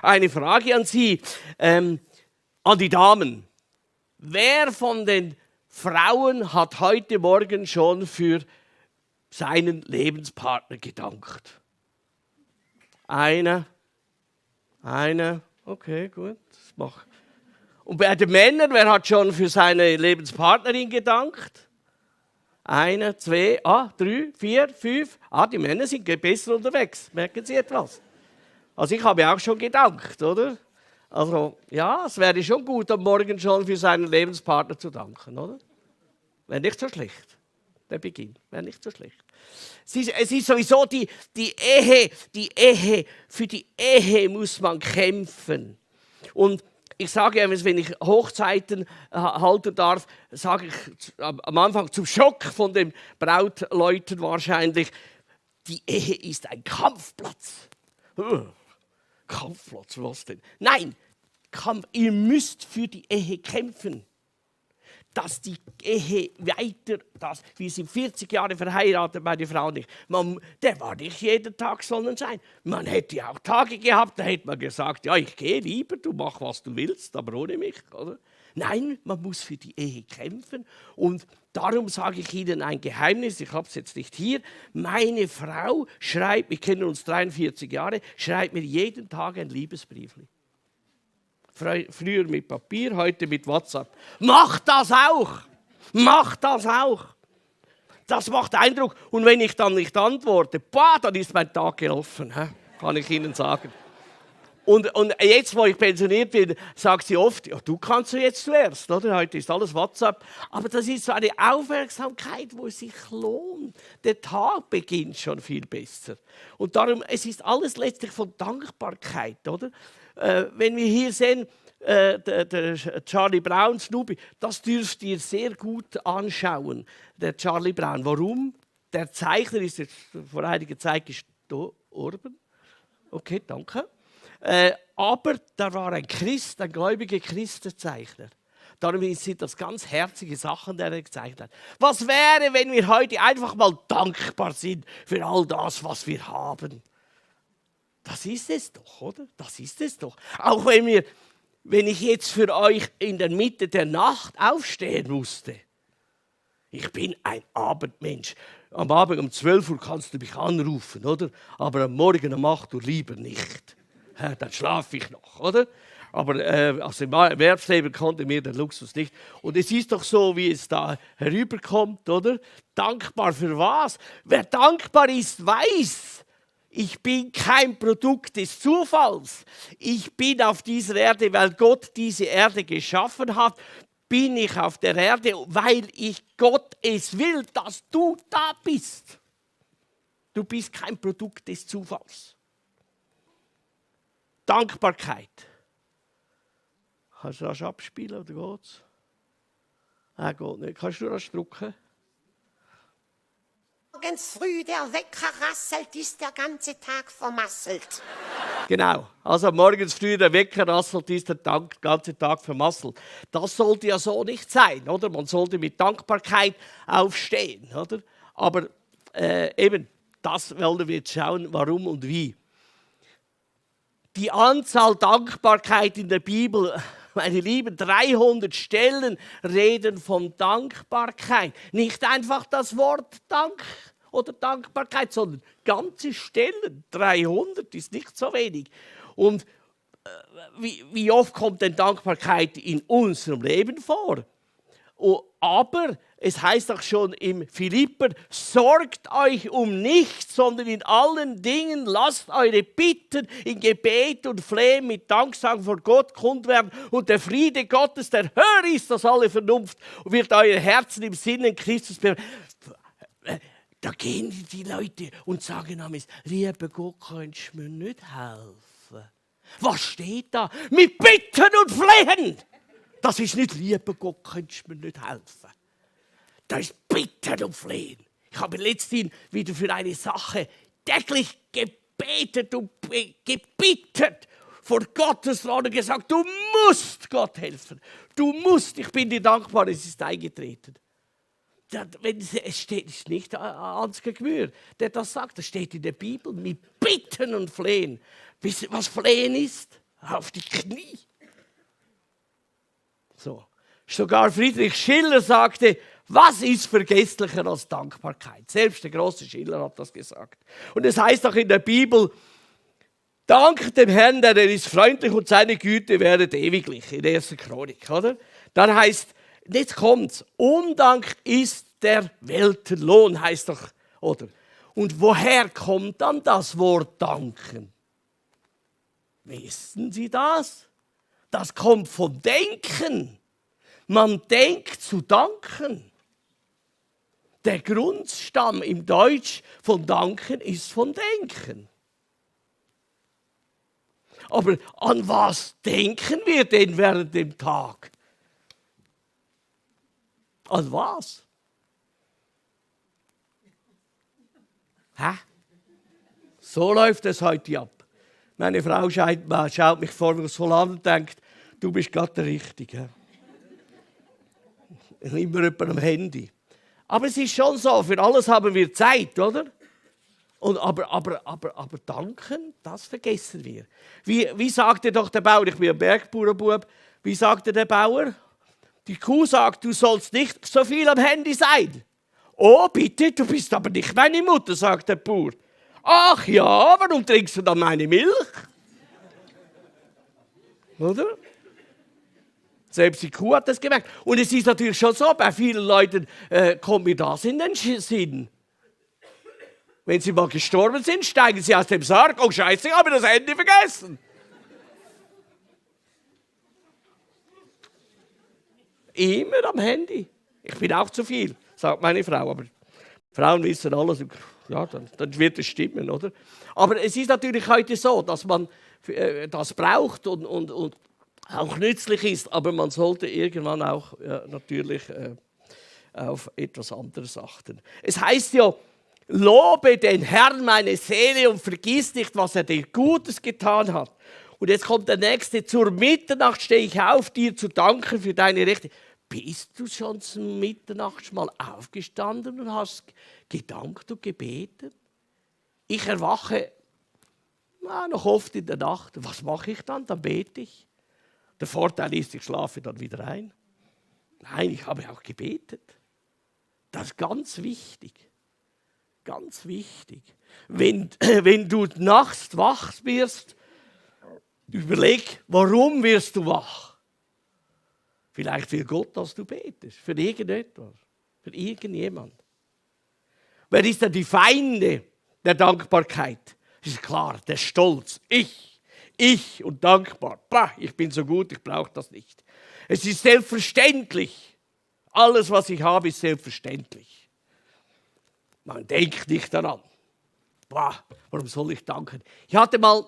Eine Frage an Sie, an die Damen. Wer von den Frauen hat heute Morgen schon für seinen Lebenspartner gedankt? Eine, okay, gut. Das mach. Und bei den Männern, wer hat schon für seine Lebenspartnerin gedankt? 1, 2, 3, 4, 5. Die Männer sind besser unterwegs. Merken Sie etwas? Also ich habe auch schon gedankt, oder? Also ja, es wäre schon gut, am Morgen schon für seinen Lebenspartner zu danken, oder? Wäre nicht so schlecht. Der Beginn wäre nicht so schlecht. Es ist sowieso die Ehe, für die Ehe muss man kämpfen. Und ich sage, wenn ich Hochzeiten halten darf, sage ich am Anfang zum Schock von den Brautleuten wahrscheinlich, die Ehe ist ein Kampfplatz. Kampfplatz, was denn? Nein, ihr müsst für die Ehe kämpfen. Dass die Ehe weiter, wir sind 40 Jahre verheiratet, meine Frau nicht. Der war nicht jeden Tag Sonnenschein. Man hätte auch Tage gehabt, da hätte man gesagt, ja, ich gehe lieber, du mach, was du willst, aber ohne mich, oder? Nein, man muss für die Ehe kämpfen. Und darum sage ich Ihnen ein Geheimnis, ich habe es jetzt nicht hier. Meine Frau schreibt, wir kennen uns 43 Jahre, schreibt mir jeden Tag ein Liebesbrief. Früher mit Papier, heute mit WhatsApp. Macht das auch! Macht das auch! Das macht Eindruck. Und wenn ich dann nicht antworte, dann ist mein Tag gelaufen, kann ich Ihnen sagen. Und jetzt, wo ich pensioniert bin, sagt sie oft, ja, du kannst jetzt zuerst, oder? Heute ist alles WhatsApp. Aber das ist so eine Aufmerksamkeit, wo es sich lohnt. Der Tag beginnt schon viel besser. Und darum, es ist alles letztlich von Dankbarkeit, oder? Wenn wir hier sehen, der Charlie Brown, Snoopy, das dürft ihr sehr gut anschauen, der Charlie Brown. Warum? Der Zeichner ist jetzt vor einiger Zeit gestorben. Okay, danke. Aber da war ein Christ, ein gläubiger Christ, der Zeichner. Darum sind das ganz herzige Sachen, die er gezeichnet hat. Was wäre, wenn wir heute einfach mal dankbar sind für all das, was wir haben? Das ist es doch, oder? Das ist es doch. Auch wenn ich jetzt für euch in der Mitte der Nacht aufstehen musste. Ich bin ein Abendmensch. Am Abend um 12 Uhr kannst du mich anrufen, oder? Aber am Morgen um 8 Uhr lieber nicht. Dann schlafe ich noch, oder? Aber also im Erwerbsleben konnte mir der Luxus nicht. Und es ist doch so, wie es da herüberkommt, oder? Dankbar für was? Wer dankbar ist, weiß, ich bin kein Produkt des Zufalls. Ich bin auf dieser Erde, weil Gott diese Erde geschaffen hat, bin ich auf der Erde, weil Gott es will, dass du da bist. Du bist kein Produkt des Zufalls. Dankbarkeit. Kannst du das abspielen oder geht's? Geht nicht. Kannst du das drücken? Morgens früh der Wecker rasselt, ist der ganze Tag vermasselt. Genau, also morgens früh der Wecker rasselt, ist der ganze Tag vermasselt. Das sollte ja so nicht sein, oder? Man sollte mit Dankbarkeit aufstehen, oder? Aber eben, das wollen wir jetzt schauen, warum und wie. Die Anzahl Dankbarkeit in der Bibel, meine Lieben, 300 Stellen reden von Dankbarkeit. Nicht einfach das Wort Dank oder Dankbarkeit, sondern ganze Stellen. 300 ist nicht so wenig. Und wie oft kommt denn Dankbarkeit in unserem Leben vor? Aber es heißt auch schon im Philipper, sorgt euch um nichts, sondern in allen Dingen lasst eure Bitten in Gebet und Flehen mit Danksagen vor Gott kund werden. Und der Friede Gottes, der höher ist als alle Vernunft, wird eure Herzen im Sinne Christus bewahren. Da gehen die Leute und sagen am lieber Gott, könntest du mir nicht helfen? Was steht da? Mit Bitten und Flehen! Das ist nicht, lieber Gott, könntest du mir nicht helfen. Das ist Bitten und Flehen. Ich habe letztens wieder für eine Sache täglich gebetet und gebittet vor Gottes Thron und gesagt, du musst Gott helfen. Du musst, ich bin dir dankbar, es ist eingetreten. Es steht ist nicht Ansgar Gmür, der das sagt, das steht in der Bibel, mit Bitten und Flehen. Wisst ihr, was Flehen ist? Auf die Knie. So. Sogar Friedrich Schiller sagte, was ist vergesslicher als Dankbarkeit? Selbst der große Schiller hat das gesagt. Und es heißt auch in der Bibel, dank dem Herrn, denn er ist freundlich und seine Güte währet ewiglich. In der 1. Chronik, oder? Dann heißt, jetzt kommt's, Undank ist der Weltenlohn, heißt doch, oder? Und woher kommt dann das Wort danken? Wissen Sie das? Das kommt vom Denken. Man denkt zu danken. Der Grundstamm im Deutsch von danken ist von denken. Aber an was denken wir denn während dem Tag? An was? Hä? So läuft es heute ab. Meine Frau schaut mich vorwurfsvoll an und denkt, du bist gerade der Richtige. Immer jemand am Handy. Aber es ist schon so, für alles haben wir Zeit, oder? Und aber danken, das vergessen wir. Wie sagte doch der Bauer, ich bin ein Bergbauernbub, wie sagte der Bauer? Die Kuh sagt, du sollst nicht so viel am Handy sein. Oh, bitte, du bist aber nicht meine Mutter, sagt der Bauer. Ach ja, warum trinkst du dann meine Milch? Oder? Selbst die Kuh hat das gemerkt. Und es ist natürlich schon so, bei vielen Leuten kommt mir das in den Sinn. Wenn sie mal gestorben sind, steigen sie aus dem Sarg. Oh Scheiße, ich habe das Handy vergessen. Immer am Handy. Ich bin auch zu viel, sagt meine Frau. Aber Frauen wissen alles. Ja, dann wird es stimmen, oder? Aber es ist natürlich heute so, dass man das braucht und auch nützlich ist. Aber man sollte irgendwann auch natürlich auf etwas anderes achten. Es heißt ja, lobe den Herrn meine Seele und vergiss nicht, was er dir Gutes getan hat. Und jetzt kommt der Nächste. Zur Mitternacht stehe ich auf, dir zu danken für deine Rechte. Bist du schon zum Mitternacht mal aufgestanden und hast gedankt und gebetet? Ich erwache noch oft in der Nacht. Was mache ich dann? Dann bete ich. Der Vorteil ist, ich schlafe dann wieder ein. Nein, ich habe auch gebetet. Das ist ganz wichtig. Ganz wichtig. Wenn du nachts wach wirst, überleg, warum wirst du wach? Vielleicht will Gott, dass du betest. Für irgendetwas. Für irgendjemand. Wer ist denn die Feinde der Dankbarkeit? Ist klar, der Stolz. Ich und dankbar. Bah, ich bin so gut, ich brauche das nicht. Es ist selbstverständlich. Alles, was ich habe, ist selbstverständlich. Man denkt nicht daran. Bah, warum soll ich danken? Ich hatte mal,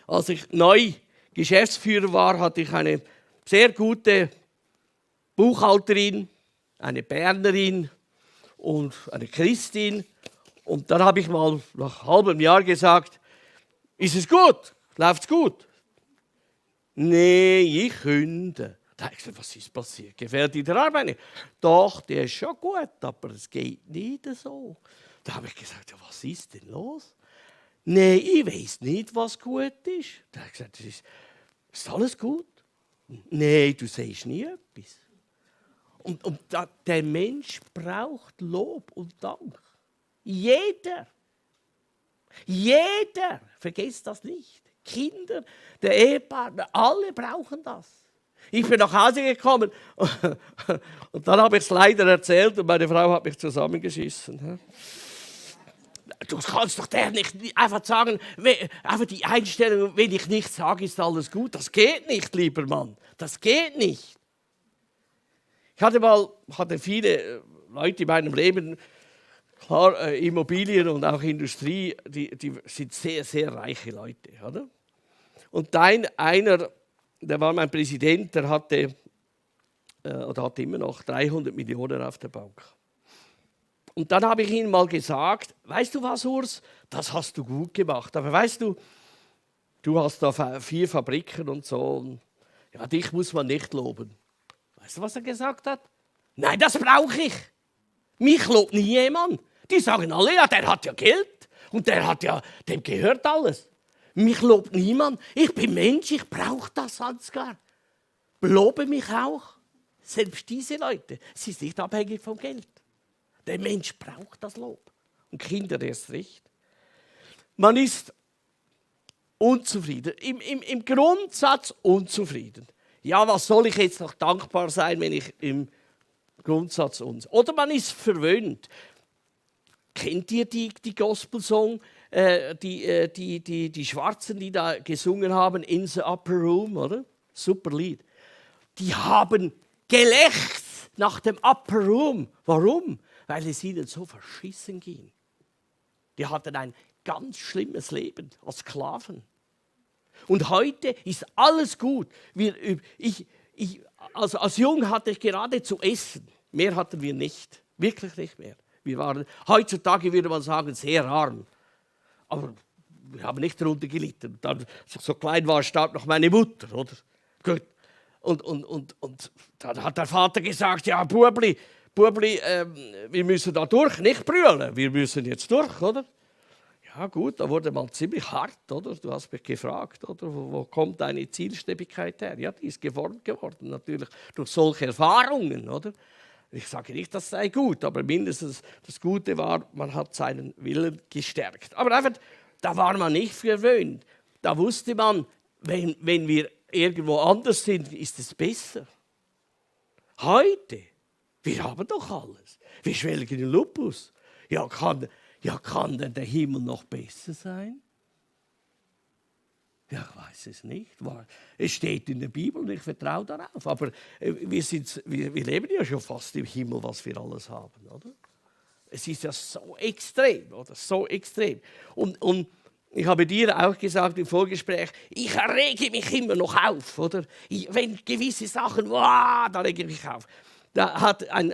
als ich neu Geschäftsführer war, hatte ich eine sehr gute Buchhalterin, eine Bernerin und eine Christin. Und dann habe ich mal nach einem halben Jahr gesagt, ist es gut? Läuft's gut? Nee, ich künde. Da habe ich gesagt, was ist passiert? Gefällt dir der Arbeit nicht? Doch, der ist schon gut, aber es geht nicht so. Da habe ich gesagt, ja, was ist denn los? Nee, ich weiß nicht, was gut ist. Da habe ich gesagt, ist alles gut? Nee, du siehst nie etwas. Und der Mensch braucht Lob und Dank. Jeder. Vergesst das nicht. Kinder, der Ehepartner, alle brauchen das. Ich bin nach Hause gekommen und dann habe ich es leider erzählt und meine Frau hat mich zusammengeschissen. Du kannst doch der nicht einfach sagen, einfach die Einstellung, wenn ich nichts sage, ist alles gut. Das geht nicht, lieber Mann. Das geht nicht. Ich hatte viele Leute in meinem Leben, klar, Immobilien und auch Industrie, die sind sehr, sehr reiche Leute. Oder? Und einer, der war mein Präsident, der hatte immer noch 300 Millionen auf der Bank. Und dann habe ich ihm mal gesagt, weißt du was, Urs, das hast du gut gemacht. Aber weißt du, du hast da 4 Fabriken und so. Ja, dich muss man nicht loben. Weißt du, was er gesagt hat? Nein, das brauche ich. Mich lobt nie jemand. Die sagen alle, ja, der hat ja Geld und dem gehört alles. Mich lobt niemand. Ich bin Mensch, ich brauche das Ansgar. Lobe mich auch. Selbst diese Leute, sie sind nicht abhängig vom Geld. Der Mensch braucht das Lob. Und Kinder erst recht. Man ist unzufrieden. Im Grundsatz unzufrieden. Ja, was soll ich jetzt noch dankbar sein, wenn ich im Grundsatz unzufrieden bin? Oder man ist verwöhnt. Kennt ihr die Gospel-Song, die Schwarzen, die da gesungen haben, In the Upper Room, oder? Super Lied. Die haben gelächzt nach dem Upper Room. Warum? Weil es ihnen so verschissen ging. Die hatten ein ganz schlimmes Leben als Sklaven. Und heute ist alles gut. Als Jung hatte ich gerade zu essen. Mehr hatten wir nicht. Wirklich nicht mehr. Wir waren, heutzutage würde man sagen, sehr arm. Aber wir haben nicht darunter gelitten. Dann, als ich so klein war, starb noch meine Mutter. Oder? Gut. Und dann hat der Vater gesagt, ja, Bubli, wir müssen da durch, nicht brüllen. Wir müssen jetzt durch, oder? Ja gut, da wurde man ziemlich hart, oder? Du hast mich gefragt, oder? Wo kommt deine Zielstrebigkeit her? Ja, die ist geformt geworden, natürlich durch solche Erfahrungen, oder? Ich sage nicht, das sei gut, aber mindestens das Gute war, man hat seinen Willen gestärkt. Aber einfach, da war man nicht verwöhnt. Da wusste man, wenn wir irgendwo anders sind, ist es besser. Heute, wir haben doch alles. Wir schwelgen in Lupus. Ja, kann denn der Himmel noch besser sein? Ja, ich weiß es nicht. Es steht in der Bibel und ich vertraue darauf. Aber wir leben ja schon fast im Himmel, was wir alles haben, oder? Es ist ja so extrem, oder? So extrem. Und ich habe dir auch gesagt im Vorgespräch, ich rege mich immer noch auf, oder? Wenn gewisse Sachen, da rege ich mich auf. Da hat ein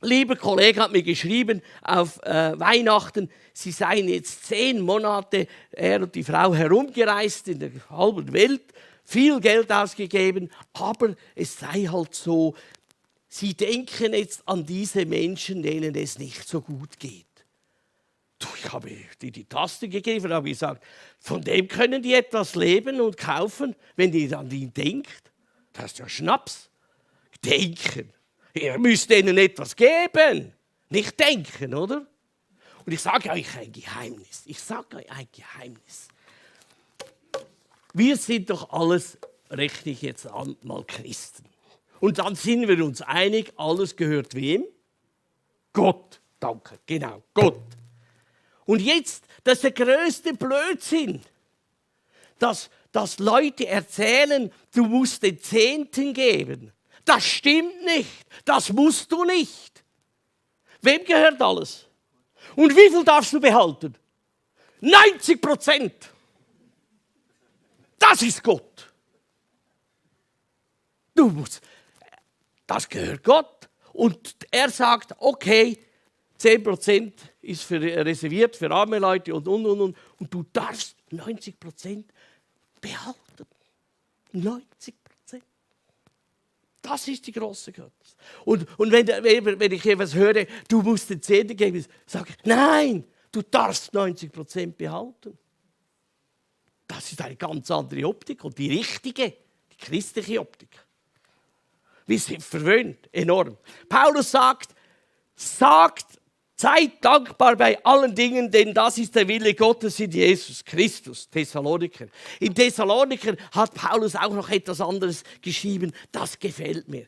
lieber Kollege hat mir geschrieben auf Weihnachten, sie seien jetzt 10 Monate, er und die Frau, herumgereist in der halben Welt, viel Geld ausgegeben, aber es sei halt so, sie denken jetzt an diese Menschen, denen es nicht so gut geht. Ich habe die Taste gegeben und habe gesagt, von dem können die etwas leben und kaufen, wenn ihr an ihn denkt. Das ist ja Schnaps. Denken. Ihr müsst ihnen etwas geben, nicht denken, oder? Und ich sage euch ein Geheimnis. Wir sind doch alles rechtlich jetzt mal Christen. Und dann sind wir uns einig, alles gehört wem? Gott. Danke, genau, Gott. Und jetzt, das ist der größte Blödsinn, dass Leute erzählen, du musst den Zehnten geben. Das stimmt nicht. Das musst du nicht. Wem gehört alles? Und wie viel darfst du behalten? 90%. Das ist Gott. Das gehört Gott. Und er sagt, okay, 10% ist reserviert für arme Leute und. Und du darfst 90% behalten. 90%. Das ist die große Gottes. Und wenn ich etwas höre, du musst den Zehnten geben, sage ich, nein, du darfst 90% behalten. Das ist eine ganz andere Optik und die richtige, die christliche Optik. Wir sind verwöhnt, enorm. Paulus sagt, seid dankbar bei allen Dingen, denn das ist der Wille Gottes in Jesus Christus. Thessaloniker. In Thessaloniker hat Paulus auch noch etwas anderes geschrieben. Das gefällt mir.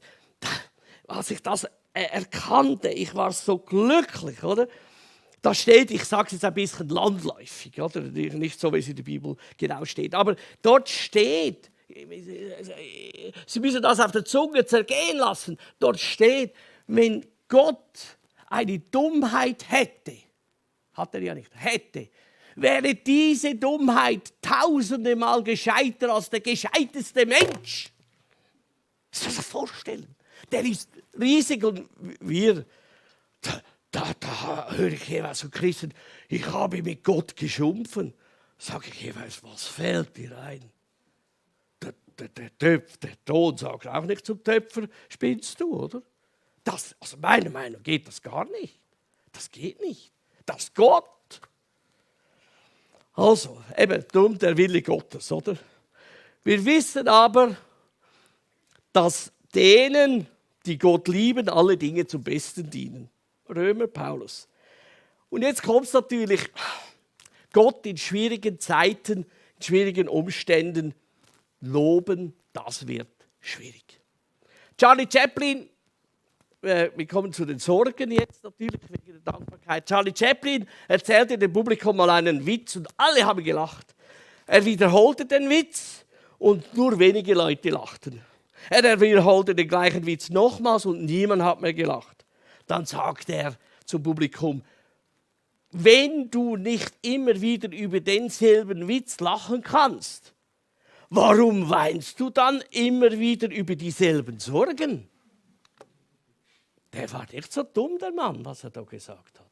Als ich das erkannte, ich war so glücklich, oder? Da steht, ich sage es jetzt ein bisschen landläufig, oder? Nicht so, wie es in der Bibel genau steht. Aber dort steht, Sie müssen das auf der Zunge zergehen lassen. Dort steht, wenn Gott eine Dummheit hätte, hat er ja nicht, hätte, wäre diese Dummheit tausende Mal gescheiter als der gescheiteste Mensch. Das ist das sich vorstellen. Der ist riesig und wir, da höre ich jeweils von Christen, ich habe mit Gott geschumpfen. Sage ich jeweils, was fällt dir ein? Der Ton sagt auch nicht zum Töpfer, spinnst du, oder? Also meiner Meinung nach geht das gar nicht. Das geht nicht. Das ist Gott. Also, eben, darum der Wille Gottes, oder? Wir wissen aber, dass denen, die Gott lieben, alle Dinge zum Besten dienen. Römer, Paulus. Und jetzt kommt es natürlich, Gott in schwierigen Zeiten, in schwierigen Umständen loben, das wird schwierig. Charlie Chaplin, wir kommen zu den Sorgen jetzt natürlich, wegen der Dankbarkeit. Charlie Chaplin erzählte dem Publikum mal einen Witz und alle haben gelacht. Er wiederholte den Witz und nur wenige Leute lachten. Er wiederholte den gleichen Witz nochmals und niemand hat mehr gelacht. Dann sagte er zum Publikum, wenn du nicht immer wieder über denselben Witz lachen kannst, warum weinst du dann immer wieder über dieselben Sorgen? Der war nicht so dumm, der Mann, was er da gesagt hat.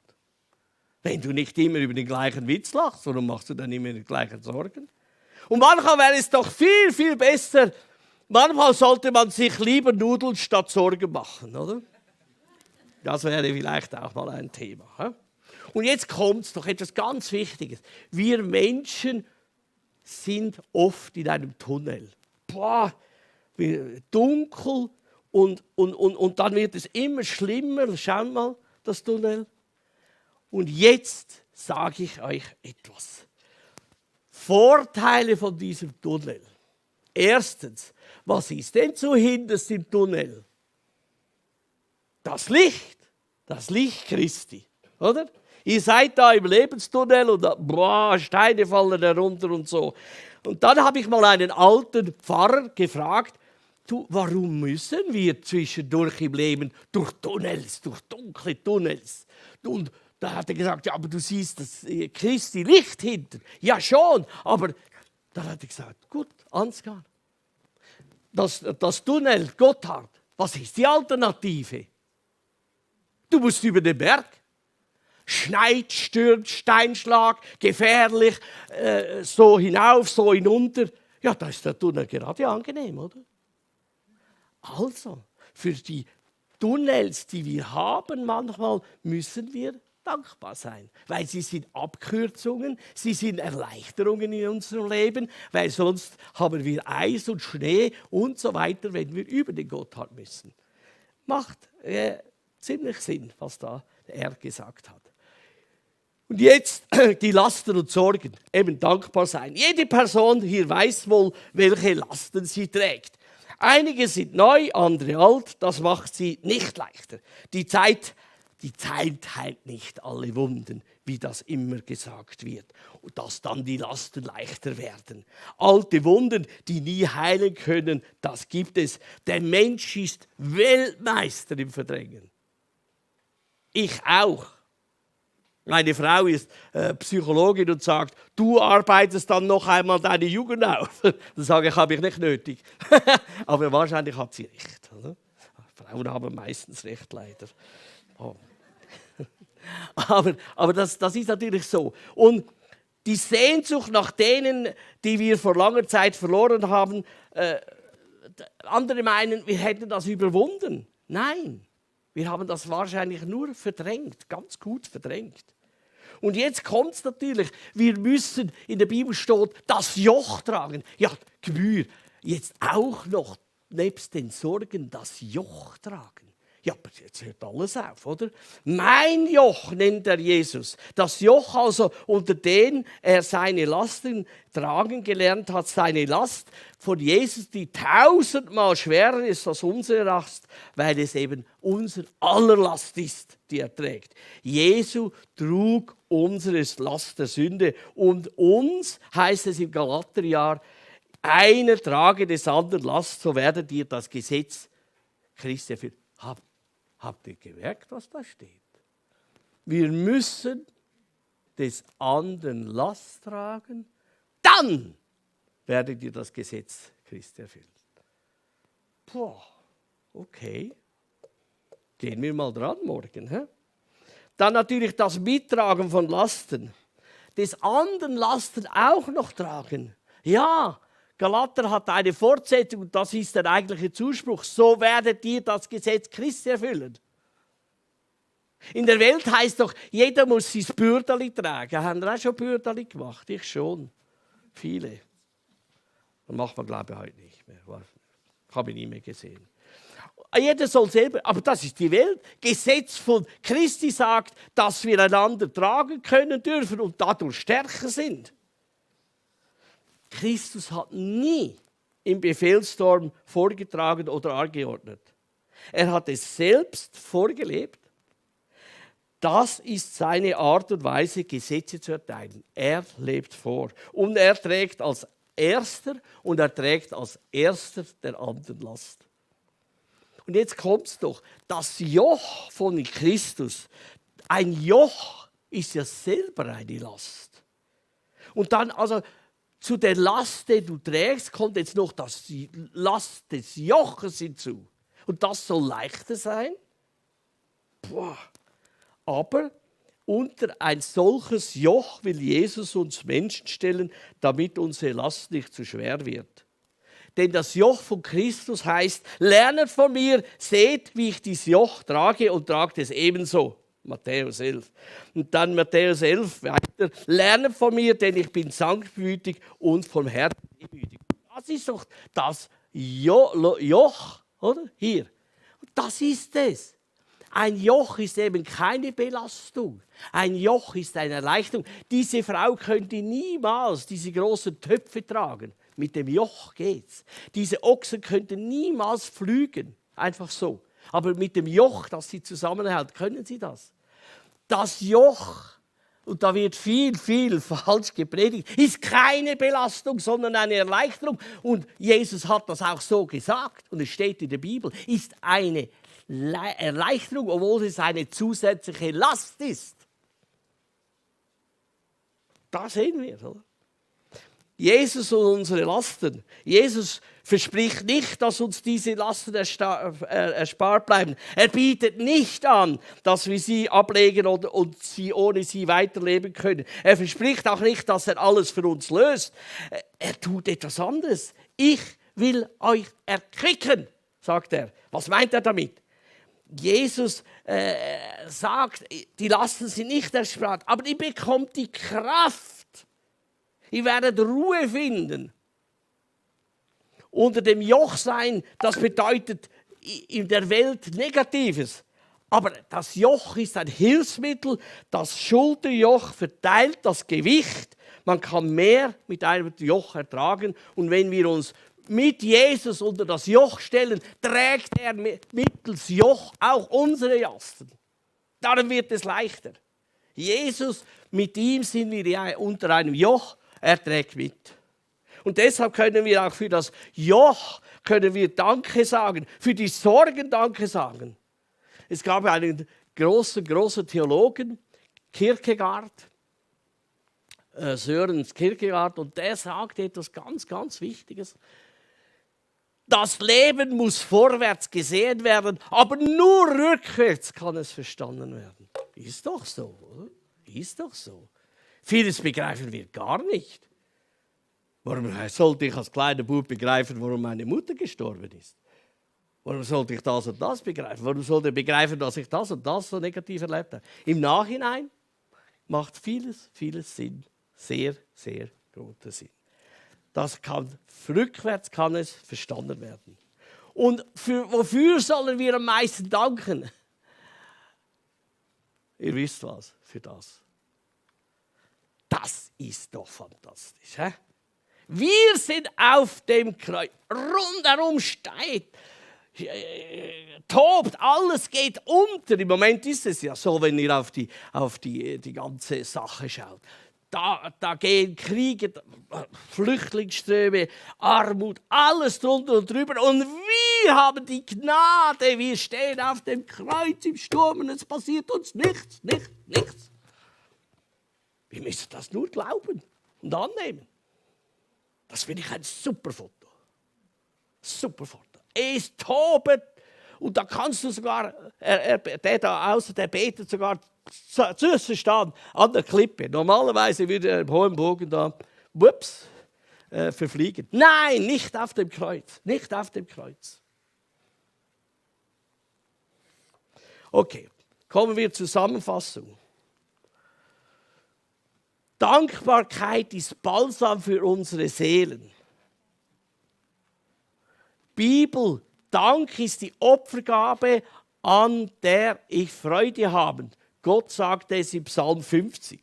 Wenn du nicht immer über den gleichen Witz lachst, warum machst du dann immer die gleichen Sorgen? Und manchmal wäre es doch viel, viel besser, manchmal sollte man sich lieber Nudeln statt Sorgen machen, oder? Das wäre vielleicht auch mal ein Thema. He? Und jetzt kommt es doch etwas ganz Wichtiges. Wir Menschen sind oft in einem Tunnel. Boah, dunkel und dann wird es immer schlimmer. Schaut mal, das Tunnel. Und jetzt sage ich euch etwas. Vorteile von diesem Tunnel. Erstens, was ist denn zuhinterst im Tunnel? Das Licht Christi, oder? Ihr seid da im Lebenstunnel und Steine fallen herunter und so. Und dann habe ich mal einen alten Pfarrer gefragt, du, warum müssen wir zwischendurch im Leben durch Tunnels, durch dunkle Tunnels? Und da hat er gesagt, ja, aber du siehst das Christi Licht hinten. Ja schon, aber dann hat er gesagt, gut, Ansgar, das Tunnel Gotthard, was ist die Alternative? Du musst über den Berg. Schneit, stürmt, Steinschlag, gefährlich, so hinauf, so hinunter. Ja, da ist der Tunnel gerade angenehm, oder? Also, für die Tunnels, die wir haben, manchmal müssen wir dankbar sein, weil sie sind Abkürzungen, sie sind Erleichterungen in unserem Leben, weil sonst haben wir Eis und Schnee und so weiter, wenn wir über den Gotthard müssen. Macht ziemlich Sinn, was da er gesagt hat. Und jetzt die Lasten und Sorgen, eben dankbar sein. Jede Person hier weiß wohl, welche Lasten sie trägt. Einige sind neu, andere alt, das macht sie nicht leichter. Die Zeit heilt nicht alle Wunden, wie das immer gesagt wird. Und dass dann die Lasten leichter werden. Alte Wunden, die nie heilen können, das gibt es. Der Mensch ist Weltmeister im Verdrängen. Ich auch. Meine Frau ist Psychologin und sagt, du arbeitest dann noch einmal deine Jugend auf. Dann sage ich, habe ich nicht nötig. Aber wahrscheinlich hat sie recht. Oder? Frauen haben meistens recht, leider. Oh. aber das ist natürlich so. Und die Sehnsucht nach denen, die wir vor langer Zeit verloren haben, andere meinen, wir hätten das überwunden. Nein, wir haben das wahrscheinlich nur verdrängt, ganz gut verdrängt. Und jetzt kommt es natürlich, wir müssen, in der Bibel steht, das Joch tragen. Ja, Gebühr, jetzt auch noch nebst den Sorgen das Joch tragen. Ja, aber jetzt hört alles auf, oder? Mein Joch nennt er Jesus. Das Joch also, unter dem er seine Lasten tragen gelernt hat, seine Last von Jesus, die 1000-mal schwerer ist als unsere Last, weil es eben unser aller Last ist, die er trägt. Jesu trug unseres Last der Sünde und uns, heißt es im Galaterjahr, einer trage des anderen Last, so werdet ihr das Gesetz Christi erfüllen. Habt ihr gemerkt, was da steht? Wir müssen des anderen Last tragen, dann werdet ihr das Gesetz Christi erfüllen. Boah, okay. Gehen wir mal dran morgen. He? Dann natürlich das Mittragen von Lasten. Des anderen Lasten auch noch tragen. Ja, Galater hat eine Fortsetzung und das ist der eigentliche Zuspruch. So werdet ihr das Gesetz Christi erfüllen. In der Welt heisst doch, jeder muss sein Bürdeli tragen. Haben wir auch schon Bürdeli gemacht? Ich schon. Viele. Das macht man, glaube ich, heute nicht mehr. Ich habe ihn nie mehr gesehen. Jeder soll selber, aber das ist die Welt. Gesetz von Christi sagt, dass wir einander tragen können dürfen und dadurch stärker sind. Christus hat nie im Befehlsturm vorgetragen oder angeordnet. Er hat es selbst vorgelebt. Das ist seine Art und Weise, Gesetze zu erteilen. Er lebt vor. Und er trägt als Erster und er trägt als Erster der anderen Last. Und jetzt kommt es doch, das Joch von Christus, ein Joch ist ja selber eine Last. Und dann also zu der Last, die du trägst, kommt jetzt noch die Last des Joches hinzu. Und das soll leichter sein. Boah. Aber unter ein solches Joch will Jesus uns Menschen stellen, damit unsere Last nicht zu schwer wird. Denn das Joch von Christus heißt, lernet von mir, seht, wie ich dieses Joch trage und tragt es ebenso. Matthäus 11. Und dann Matthäus 11 weiter, lernet von mir, denn ich bin sanftmütig und vom Herzen demütig. Das ist doch das Joch, oder? Hier. Und das ist es. Ein Joch ist eben keine Belastung. Ein Joch ist eine Erleichterung. Diese Frau könnte niemals diese großen Töpfe tragen. Mit dem Joch geht's. Diese Ochsen könnten niemals pflügen. Einfach so. Aber mit dem Joch, das sie zusammenhält, können sie das. Das Joch, und da wird viel falsch gepredigt, ist keine Belastung, sondern eine Erleichterung. Und Jesus hat das auch so gesagt, und es steht in der Bibel, ist eine Erleichterung, obwohl es eine zusätzliche Last ist. Da sehen wir, oder? Jesus und unsere Lasten. Jesus verspricht nicht, dass uns diese Lasten erspart bleiben. Er bietet nicht an, dass wir sie ablegen und ohne sie weiterleben können. Er verspricht auch nicht, dass er alles für uns löst. Er tut etwas anderes. Ich will euch erquicken, sagt er. Was meint er damit? Jesus sagt, die Lasten sind nicht erspart, aber ihr bekommt die Kraft. Ihr werdet Ruhe finden. Unter dem Joch sein, das bedeutet in der Welt Negatives. Aber das Joch ist ein Hilfsmittel. Das Schulterjoch verteilt das Gewicht. Man kann mehr mit einem Joch ertragen. Und wenn wir uns mit Jesus unter das Joch stellen, trägt er mittels Joch auch unsere Lasten. Darum wird es leichter. Jesus, mit ihm sind wir ja unter einem Joch. Er trägt mit. Und deshalb können wir auch für das Joch Danke sagen, für die Sorgen Danke sagen. Es gab einen großen Theologen, Kierkegaard, Søren Kierkegaard, und der sagte etwas ganz Wichtiges. Das Leben muss vorwärts gesehen werden, aber nur rückwärts kann es verstanden werden. Ist doch so, oder? Ist doch so. Vieles begreifen wir gar nicht. Warum sollte ich als kleiner Bub begreifen, warum meine Mutter gestorben ist? Warum sollte ich das und das begreifen? Warum sollte ich begreifen, dass ich das und das so negativ erlebt habe? Im Nachhinein macht vieles Sinn. Sehr großer Sinn. Rückwärts kann es verstanden werden. Und wofür sollen wir am meisten danken? Ihr wisst was, für das. Das ist doch fantastisch. He? Wir sind auf dem Kreuz. Rundherum steht, tobt, alles geht unter. Im Moment ist es ja so, wenn ihr auf die ganze Sache schaut. Da gehen Kriege, Flüchtlingsströme, Armut, alles drunter und drüber. Und wir haben die Gnade. Wir stehen auf dem Kreuz im Sturm und es passiert uns nichts. Wir müssen das nur glauben und annehmen. Das finde ich ein super Foto. Super Foto. Es tobt. Und da kannst du sogar, der betet sogar zuerst stehen an der Klippe. Normalerweise würde er im hohen Bogen da, verfliegen. Nein, nicht auf dem Kreuz. Nicht auf dem Kreuz. Okay, Kommen wir zur Zusammenfassung. Dankbarkeit ist Balsam für unsere Seelen. Bibel, Dank ist die Opfergabe, an der ich Freude habe. Gott sagte es im Psalm 50.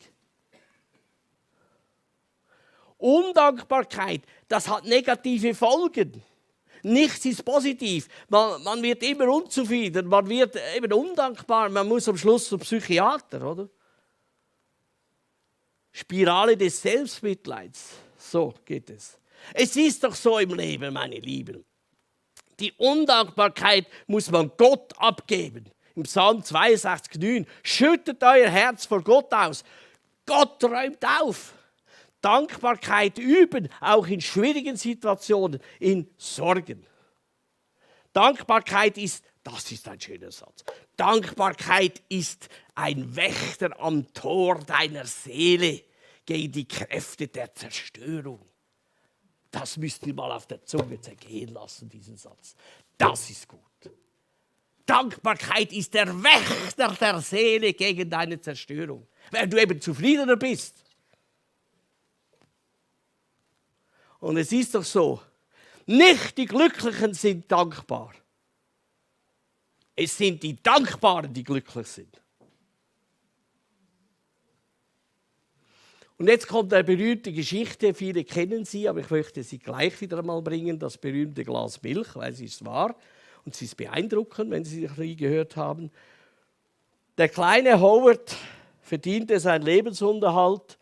Undankbarkeit, das hat negative Folgen. Nichts ist positiv. Man wird immer unzufrieden, man wird eben undankbar, man muss am Schluss zum Psychiater, oder? Spirale des Selbstmitleids. So geht es. Es ist doch so im Leben, meine Lieben. Die Undankbarkeit muss man Gott abgeben. Im Psalm 62,9 schüttet euer Herz vor Gott aus. Gott räumt auf. Dankbarkeit üben, auch in schwierigen Situationen, in Sorgen. Dankbarkeit ist, das ist ein schöner Satz, Dankbarkeit ist ein Wächter am Tor deiner Seele gegen die Kräfte der Zerstörung. Das müsst ihr mal auf der Zunge zergehen lassen, diesen Satz. Das ist gut. Dankbarkeit ist der Wächter der Seele gegen deine Zerstörung. Wenn du eben zufriedener bist. Und es ist doch so, nicht die Glücklichen sind dankbar. Es sind die Dankbaren, die glücklich sind. Und jetzt kommt eine berühmte Geschichte, viele kennen sie, aber ich möchte sie gleich wieder einmal bringen, das berühmte Glas Milch, weil sie ist wahr und sie ist beeindruckend, wenn Sie sie nie gehört haben. Der kleine Howard verdiente seinen Lebensunterhalt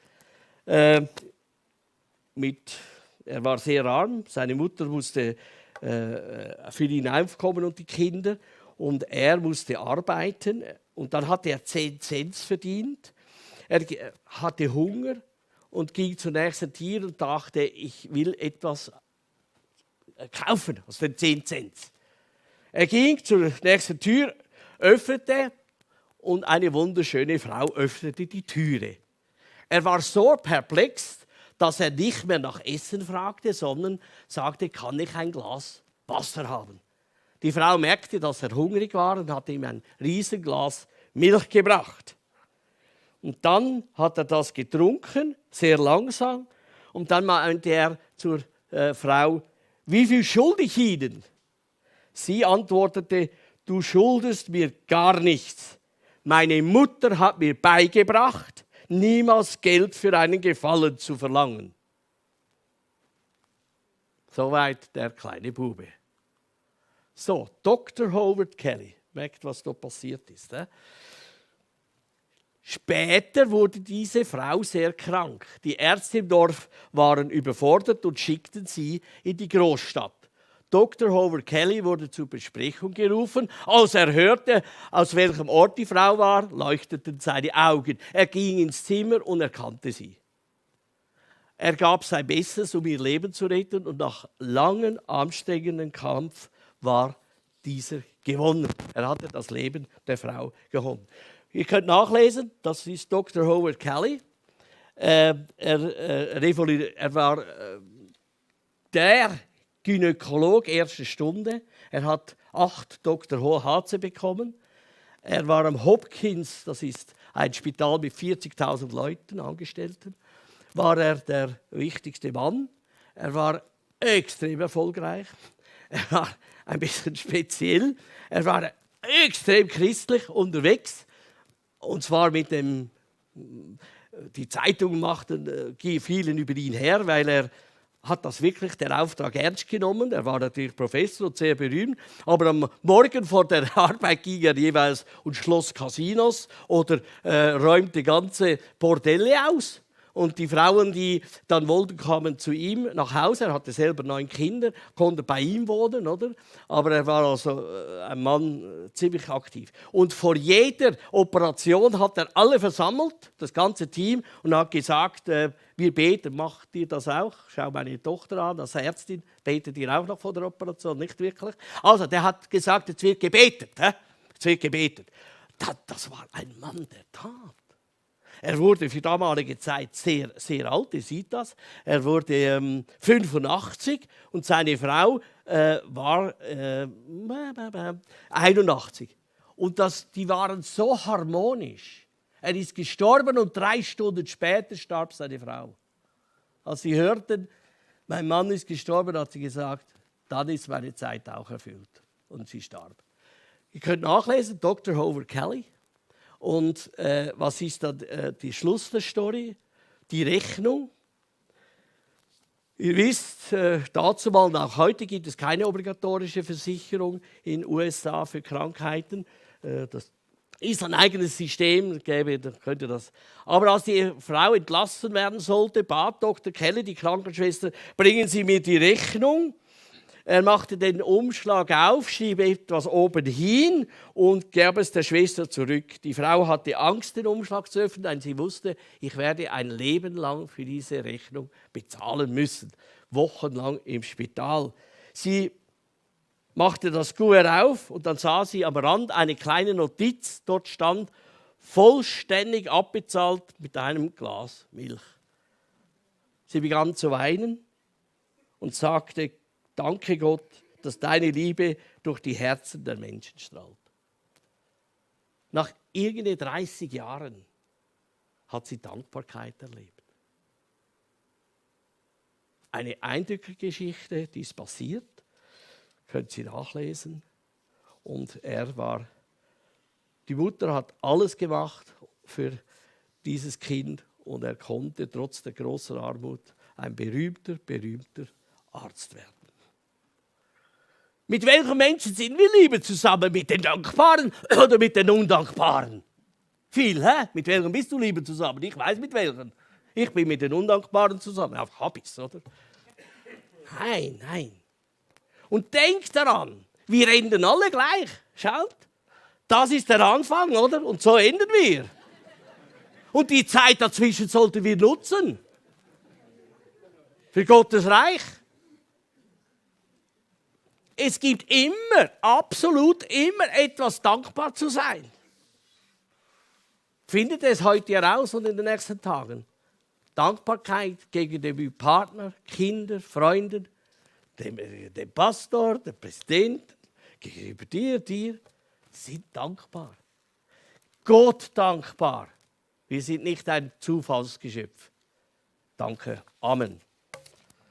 er war sehr arm, seine Mutter musste für ihn aufkommen und die Kinder und er musste arbeiten und dann hat er 10 Cent verdient. Er hatte Hunger und ging zur nächsten Tür und dachte, ich will etwas kaufen aus den 10 Cent. Er ging zur nächsten Tür, öffnete und eine wunderschöne Frau öffnete die Türe. Er war so perplex, dass er nicht mehr nach Essen fragte, sondern sagte, kann ich ein Glas Wasser haben? Die Frau merkte, dass er hungrig war und hat ihm ein Riesenglas Milch gebracht. Und dann hat er das getrunken, sehr langsam. Und dann meinte er zur Frau, wie viel schulde ich Ihnen? Sie antwortete, du schuldest mir gar nichts. Meine Mutter hat mir beigebracht, niemals Geld für einen Gefallen zu verlangen. Soweit der kleine Bube. So, Dr. Howard Kelly. Merkt, was da passiert ist. Später wurde diese Frau sehr krank. Die Ärzte im Dorf waren überfordert und schickten sie in die Großstadt. Dr. Howard Kelly wurde zur Besprechung gerufen. Als er hörte, aus welchem Ort die Frau war, leuchteten seine Augen. Er ging ins Zimmer und erkannte sie. Er gab sein Bestes, um ihr Leben zu retten, und nach langem, anstrengenden Kampf war dieser gewonnen. Er hatte das Leben der Frau gehoben. Ihr könnt nachlesen, das ist Dr. Howard Kelly. Er war der Gynäkolog erster Stunde. Er hat 8 Dr. HC bekommen. Er war am Hopkins, das ist ein Spital mit 40.000 Leuten, Angestellten, war er der wichtigste Mann. Er war extrem erfolgreich. Er war ein bisschen speziell. Er war extrem christlich unterwegs. Und zwar mit dem, die Zeitungen machten, fielen über ihn her, weil er hat das wirklich, der Auftrag, ernst genommen. Er war natürlich Professor und sehr berühmt. Aber am Morgen vor der Arbeit ging er jeweils und schloss Casinos oder räumte ganze Bordelle aus. Und die Frauen, die dann wollten, kamen zu ihm nach Hause. Er hatte selber 9 Kinder, konnte bei ihm wohnen, oder? Aber er war also ein Mann ziemlich aktiv. Und vor jeder Operation hat er alle versammelt, das ganze Team, und hat gesagt, wir beten, macht ihr das auch? Schau meine Tochter an, als Ärztin, betet ihr auch noch vor der Operation? Nicht wirklich. Also, der hat gesagt, jetzt wird gebetet. Jetzt wird gebetet. Das war ein Mann der Tat. Er wurde für damalige Zeit sehr, sehr alt, ihr seht das. Er wurde 85 und seine Frau war 81. Und die waren so harmonisch. Er ist gestorben und 3 Stunden später starb seine Frau. Als sie hörten, mein Mann ist gestorben, hat sie gesagt, dann ist meine Zeit auch erfüllt. Und sie starb. Ihr könnt nachlesen, Dr. Howard Kelly. Und was ist dann die Schluss der Story? Die Rechnung. Ihr wisst, dazu mal, auch heute gibt es keine obligatorische Versicherung in den USA für Krankheiten. Das ist ein eigenes System, könnte das. Aber als die Frau entlassen werden sollte, bat Dr. Kelly, die Krankenschwester, bringen Sie mir die Rechnung. Er machte den Umschlag auf, schrieb etwas oben hin und gab es der Schwester zurück. Die Frau hatte Angst, den Umschlag zu öffnen, denn sie wusste, ich werde ein Leben lang für diese Rechnung bezahlen müssen. Wochenlang im Spital. Sie machte das Kuvert auf und dann sah sie am Rand eine kleine Notiz. Dort stand, vollständig abbezahlt mit einem Glas Milch. Sie begann zu weinen und sagte, danke Gott, dass deine Liebe durch die Herzen der Menschen strahlt. Nach irgendwie 30 Jahren hat sie Dankbarkeit erlebt. Eine eindrückliche Geschichte, die ist passiert. Könnt Sie nachlesen. Und die Mutter hat alles gemacht für dieses Kind und er konnte trotz der großen Armut ein berühmter Arzt werden. Mit welchen Menschen sind wir lieber zusammen? Mit den Dankbaren oder mit den Undankbaren? Viel, hä? Mit welchen bist du lieber zusammen? Ich weiß mit welchen. Ich bin mit den Undankbaren zusammen. Auf Habis, oder? Nein. Und denk daran, wir enden alle gleich. Schaut, das ist der Anfang, oder? Und so enden wir. Und die Zeit dazwischen sollten wir nutzen. Für Gottes Reich. Es gibt immer, absolut immer etwas dankbar zu sein. Findet es heute heraus und in den nächsten Tagen. Dankbarkeit gegenüber dem Partner, Kindern, Freunden, dem Pastor, dem Präsidenten, gegenüber dir. Sind dankbar. Gott dankbar. Wir sind nicht ein Zufallsgeschöpf. Danke. Amen.